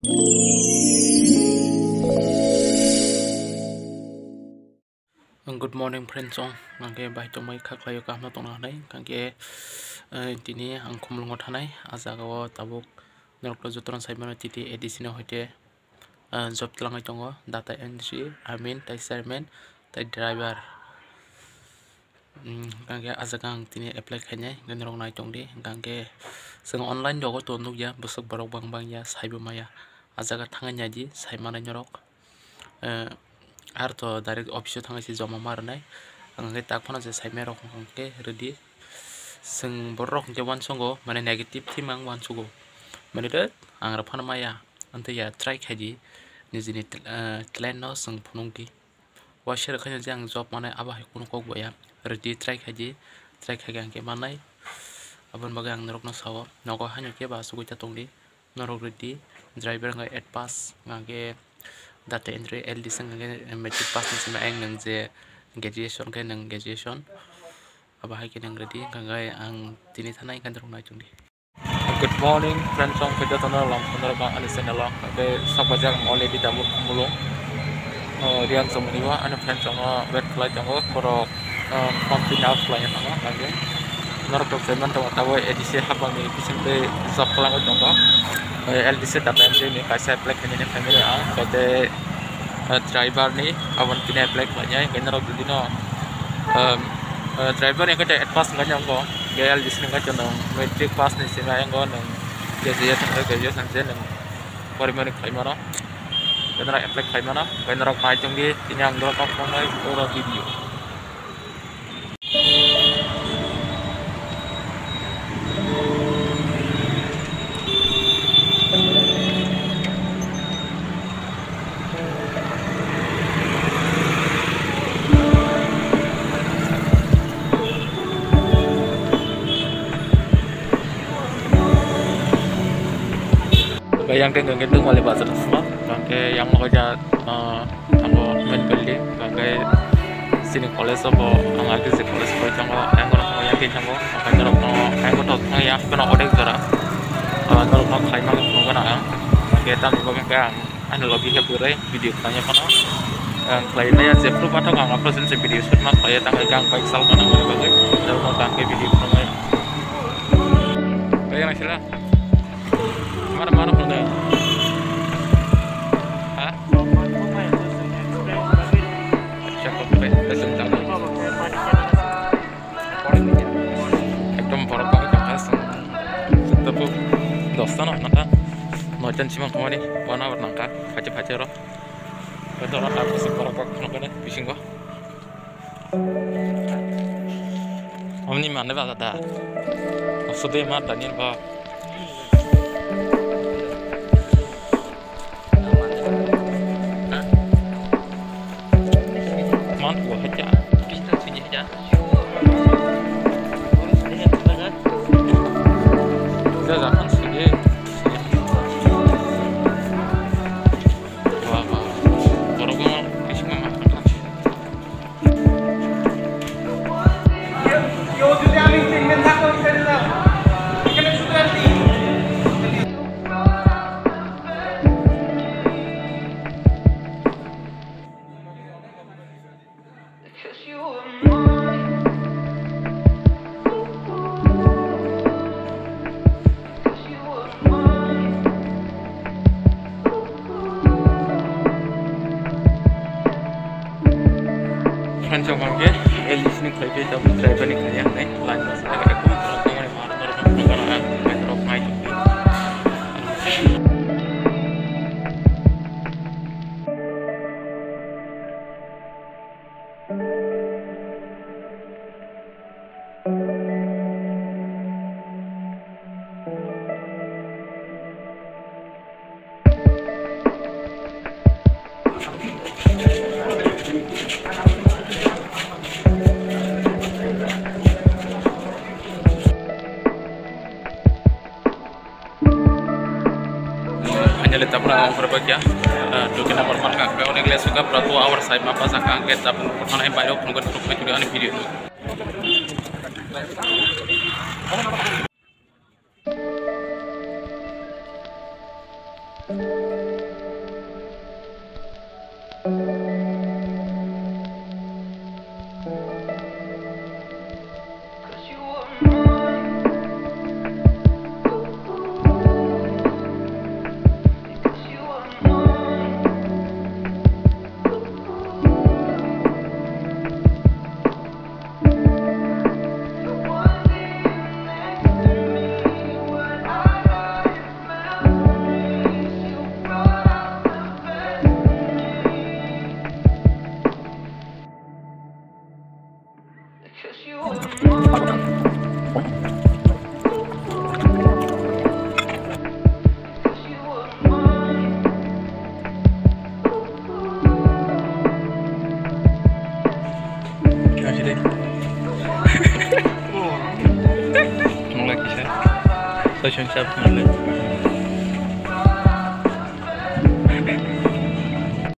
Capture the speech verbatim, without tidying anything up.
Good morning friends, chwng hwnkhe bai tongmai kha khlaio, kaham tongna hwnwi. Hwnkhe, eh, tini ang Khumulwngo thanai, ah jagao tabuk norokno jotono saimano T T A D C no hoite, eh, job twlangwi tongo, data entry, admin, tei chairman, tei driver. Hmm, hwnkhe ah jaga ang tini apply khainai, hwnkhe norok nai tongdi. Hwnkhe chwng online rogo to nukya, bwswk borok bang bang ya, saibo maya. Ah jaga thangwi naidi, sai manai norok. Eh, ar to direct office o thangwi se joma ma rwnai. Ang hwnkhe tak phano je saimai rok hwnkhe rwdi. Chwng borok hwnkhe uansukgo, mane negative thima ang uansukgo. Mane rw ang rw phano maya, amtwi ya try khaidi, nijini, eh, talent no chwng phunukdi. Waisa rwkhaino je ang job manai abo hai kunu kok bo ya. Rwdi try khaidi, try khaikhe ang khe mannai. Aboni bagwi ang norokno sao, nogo haino khe ba asugwi ta tongdi. Norok rwdi, driver wngkha eight pass, hwnkhe data entry L D C wngkha khe matric pass ni simi ayang nwng je graduation khe nwng graduation. Abo hai khe nwng rwdi, hwnkhe ang tini thanai hwnkhe norok nai tongdi. Good morning, friends, chwng khe jotono lam phunrok ang ani channel o. Hwnkhe sak bajak ang already tabuk Khumulwng, o, Riyan Chomoni o ani friends chwngno wait khlai tongo, borok, o, phone pin out khlai thango, hwnkhe norok rok se man tongo, tabuk A D C hapang ni bising twi job khlai tongo, o, L D C data entry ni kaisa apply khainani family ang, hwnkhe tei, o, driver ni aboni tini apply khlainai, hwnkhe norok jodi no, o, o, driver ni hwnkhe tei advance wngkha nini bo, hwnkhe L D C ni wngkha chwng matric pass ni simi ayang o nwng graduation, graduation je nwng porimani khlai mano, hwnkhe norok apply khlai mano, hwnkhe norok nai tongdi, tini ang norok kok tongnai oro video. Yang khe hwnkhe Dungmali bazar sima, hwnkhe yang nogo ja, ah, Thango main building, hwnkhe chini college o bo ang R D C college bai thango, ayang bono thango, yang khe thango, hwnkhe norok no ayang bono odek jora, ah, norok no khlai mano phunukgana ang, hwnkhe tamni bagwi hwnkhe ang ani logi khe bwrwi video khlaina phano, ang khlai maya jephru pathak ang aphuru se video shoot ma khlai, tamo hwnkhe ang bike chal gana mani bagwi norok no tang khe video phunuknai. Kaya nang sila? Mana, mana phunuknai? Ha? Ekdom borok bagwi tongkha chwng. Chwng tabuk dosta no hwnna ta. Noita ni simi wngkha mani one hour nangkha phaite phaite oro. Joto oro ta bwswk borok bak phunukgani bisingo. Omni mane bada da. Osode ma Daniel ba. Man ko haja. Pista sini haja. Jaga kan sini. Wah, wah. Borok no bisingo ma. Friends, jokon ke L D C ni khlai khe tabuk driver ni khlai ya hwnwi line no sa ekdom borok tongmani mar mar borok nai tongdi. Finally, tabra ang ongkhor bakya, ah, duki number mankha, khe onek le suka, pura two hours hai ma bajak ang, khe tabra nokho thanai, bairok phunukgwi phunukgwi ani video. Nung lai kisa. Soi soi sab nung lai.